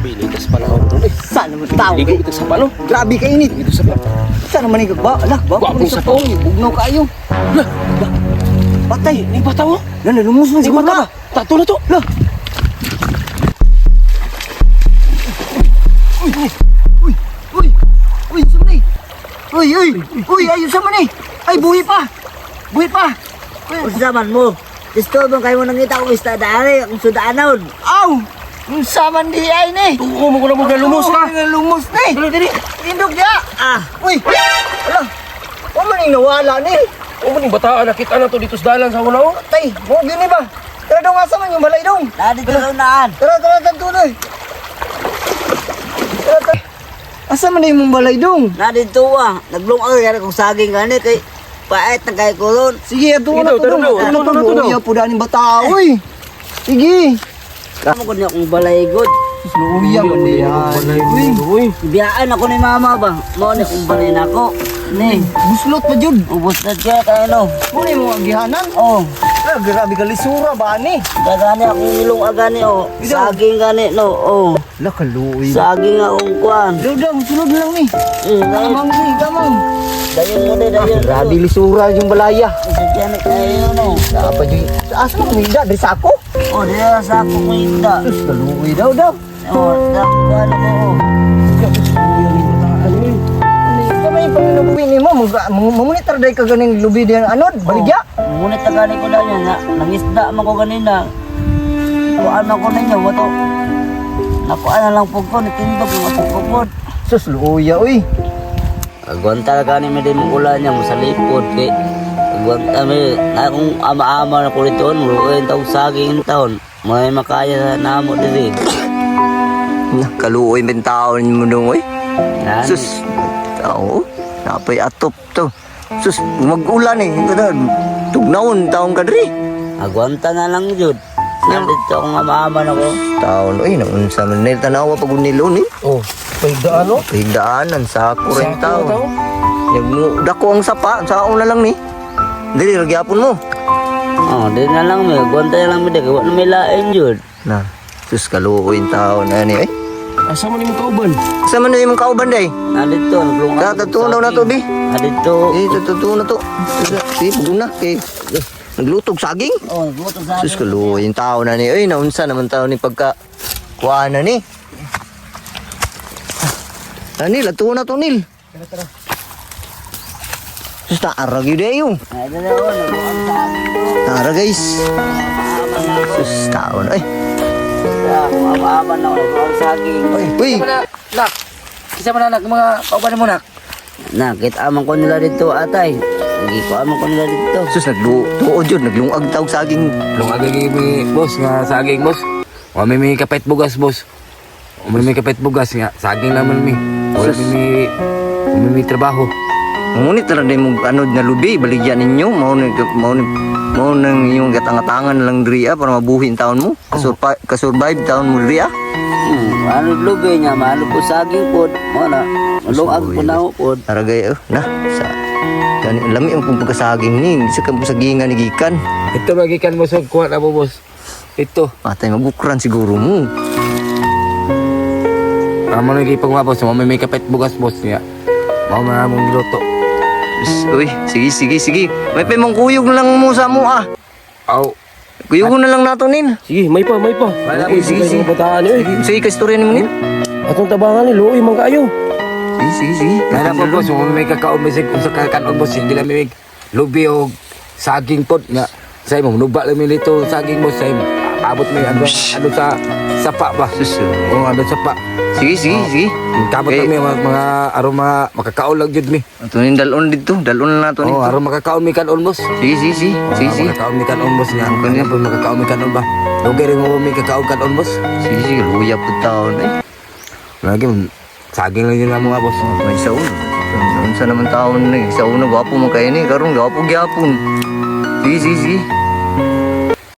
Grabe, litas pa na ako doon eh. Saan naman tao? Ligo Eh? ito sa pano. Grabe ka init. Ito sa pa. Saan naman ikaw ba? Ala, ba? Gwapo sa pa. Bugnaw kayo. Lah, Lah. Patay. ni bata mo. Lah, nalumos man Ni siguro bata na. ba? Tato na to. Lah. Uy, uy, uy, uy, sa man eh. Uy, uy, uy, ayun sa man eh. Ay, buhi pa. Buhi pa. Uy, Unsa man mo? Gusto mo kayo mo nangita akong isda daan akong sudaanon. Aw! Unsa man di ay ni? Tuko mo ko na mo lumos ka. Lumos ni. Dali, dali. Tindog ya. Ah, Uy! Ala! Wa man ning nawala ni. O mo ni bata nakita na to dito sa dalan sa una oh. Tay, mo gini ba? Tara dong, asa man yung balay dong? Na dito sa unaan. Tara, tara, tara, tara. Tara, tara. Asa man yung balay dong? Na dito ah. Naglungag kaya kong saging gani kay paet na kay ko ron. Sige, ato Sige na daw, to tara dong. daw, Ato na ato to, na to daw. luya po daan bata, uy. Sige. Kamo ko niya akong balay god. Sus, luya man di ay. Uy, Uy. Biyaan ako ni mama ba. Mo ni akong balay nako. Ni, buslot pa jud. ubos na siya kayo no. Muna yung mga gihanan. Oh, Ah, grabe ka lisura ba ni? gagani akong ilong agani oh. Saging gani no. Oh, La kaluoy. saging akong kuan. Daw daw, sulod lang ni. Mm, dayon, Kamang ni, kamang. dayon mo di dayon. Grabe lisura yung balaya. Sige na kayo no. Apa jud? Asa man kumida diri sa ako? Oh, di na sa ako ko isda. Sus, kaluoy daw daw. Oh, dakuan ako oh. Sa may panginabuhi ni mo, mamunit ra day ka ganing lubi diyan anod, baligya. Ngunit na gani ko na niya, nga, nangisda man ko ganina. Kuan ako ninyo, wato. Nakuan na lang po ko, nitindog yung atong kupod. Sus, luoya uy. Agwanta na gani may din mong niya, mo sa likod, kay agwanta may, na akong ama-ama na ko dito, muluin taong saging taon. May makaya sa namo diri. Kaluoy men taon mo dong uy. Yan. Sus, tao, napay atop to. Sus, mag-ulan eh. Tugnawon taong ka diri. Agwanta na lang jud. Nandito akong ama-ama na ko. Taon, uy, naunsa man nil tanawa pag unilon eh. Oh, paigdaan oh. Pahigdaanan, sako rin Sako tao. tao. Dako ang sapa, saong na lang ni. Dili, ragyapon mo. Oh, di na lang may, agwanta na lang may, kay wa na may lain jud. Na, sus, kaluoy taon na ni eh. Asa man imong kauban? Sa man na imong kauban day? Nandito, naglungan. Tara, tatuon daw na to, bi. Nandito. Eh, totoo na to. Sige, pugong na. Kay, naglutog saging. Oh, nagluto sa Sus, kaluoy yung tao na ni. Uy, naunsa naman tao ni pagka kuha na ni. Ah, Nil, ato na to, Nil. Tara, tara. Sus, naarag yun eh, yung. Ay, dali, oh, nagluto sa akin. Tara, guys. Sus, tao na. Ay, Ama-ama na ako, nagluto sa saging. uy, uy. Nak. Kisa man nak mga kauban mo nak. Na, kita man ko nila dito, atay. Hindi ko aman ko nila dito. Sus, naglutuod yun. Naglungag tawag saging. Lungag mi boss nga saging boss. Wa may mi kapit bugas boss. Wa may mi kapit bugas nga saging naman mi. Wala Sus. mi mi mi trabaho. Ngunit na rin mo ano na lubi, baligyan ninyo. Mao nang iyong gatangatangan lang diri ah, para mabuhi ang taon mo. Kasurvive taon mo diri ah. Ano lubi niya, mahalo po saging po. Wala, malungag po na ako po. Tara gay oh, na sa gani lami ang kung pagkasaging ni, sa kang sagingan ni gikan. Ito magikan mo sa kuha na mo boss. Ito. Patay mabukran siguro mo. Amo na gipangwa boss, wa may mi kapit bugas boss nga. Mao man among luto. Uy, sige sige sige. May pa mong kuyog na lang mo sa mo ah. Aw. Kuyog na lang nato nin. Sige, may pa, may pa. Wala, Uy, sige, sige, sige. Bataan eh. Sige, ka istorya nimo nin. Atong tabangan ni luoy man kaayo. Sige sige sige. Wala po boss, wa may kakaon may sig sa kakaon boss, hindi lang mi lubi og saging pod nga. Say mo nuba lang mi dito saging boss say mo. Abot mi ano ano sa sapa ba. Sus. Oh. Oh, ano sapa. Sige sige sige. Kamot Okay. kami mga aron mga makakaon lang jud mi. Ato nin dalon dito, dalon na nato Oh, nito. aron makakaon mi kanon boss. Sige sige sige. Sige sige. Makakaon mi kanon boss nga. Kanya po makakaon mi kanon ba. Dugay rin mo mi kakaon kanon boss. Sige sige, luya po taon eh. Lagi saging lang yun ang mga boss. May saon. Unsa naman taon ni, sa una gwapo man kayo ni, karon gwapo gyapon. Sige sige sige.